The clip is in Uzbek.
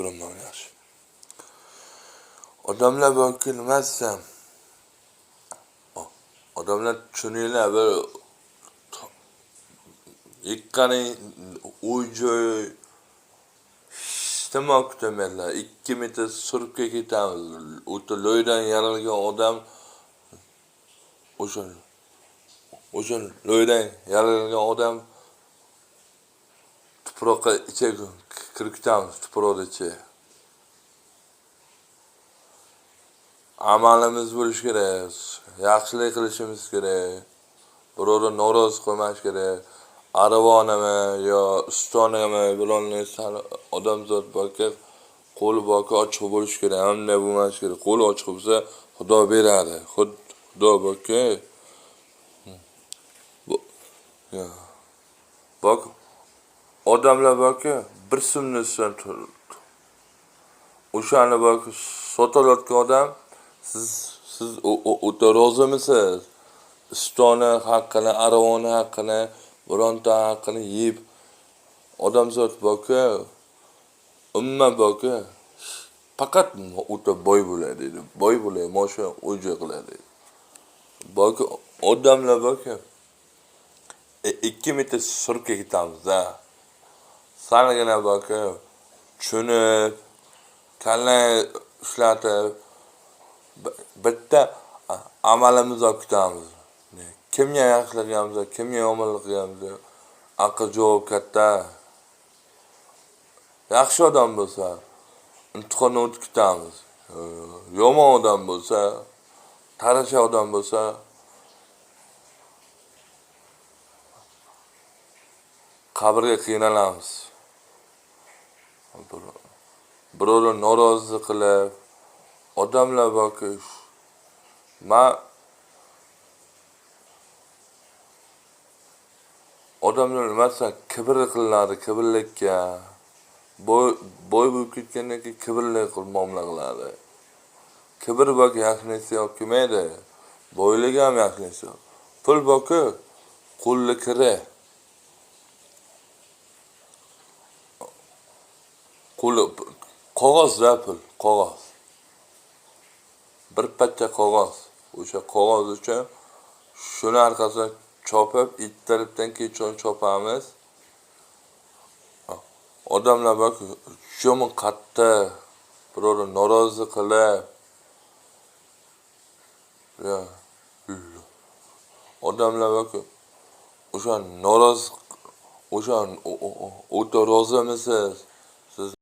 Gapiraman yaxshi. Odamlar borki, nima desam, odamlar tushuninglar, bir yiqqaning uy joy hech kutamadilar. 2 metr suribga ketamiz. O'ta loydan yaralgan odam, o'sha loydan yaralgan odam tuproqqa ichiga kirib ketamiz, tuproqni ichiga. Amalimiz bo'lishi kerak, yaxshilik qilishimiz kerak, birovni norozi qilmash kerak. Arvonimi yo ustonimi birovni odamzod borki, qo'li borki ochiq bo'lishi kerak, hamda bo'lmashi kerak. Qo'li ochiq bo'lsa, Xudo beradi. Xudo borki, bak odamlar borki, bir so'mni o'shani borki sotilayotgan odam, siz o'ta rozimisiz? Ustoni haqqini, arvoni haqqini, bironta haqqini yeb odamzod borki, umuman borki, faqat o'ta boy bo'ladi deydi. Boy bo'ladi, moshin o'ja qiladi. Borki odamlar borki, 2 metr suribga ketamiz-da. Salgina borki, tushunib, kalla ishlatib, bitta amalimizni olib ketamiz. Kimga yaxshilik qilamiz, kimga yomonlik qilamiz, aql javob katta. Yaxshi odam bo'lsa, imtihondan o'tib ketamiz. Yomon odam bo'lsa, tarasha odam bo'lsa, qabrga qiynalamiz. Birovni norozi qilib, odamlar borki, man odamlar nimasi kibr qilinadi, kibrlikka. Boy bo'lib ketgandan keyin kibrlik qilib muomala qiladi. Kibr borki yaxshi narsa olib kelmaydi. Boylik ham yaxshi narsa. Pul borki qo'lni kiri. Qo'li qog'ozda pul, qog'oz. Bir parcha qog'oz. O'sha qog'oz uchun shuni orqasidan chopib, ertalabdan kechgacha chopamiz. Odamlar borki, yomon qattiq, birovni norozi qilib, odamlar borki, o'sha norozi, o'sha o'ta rozimisiz?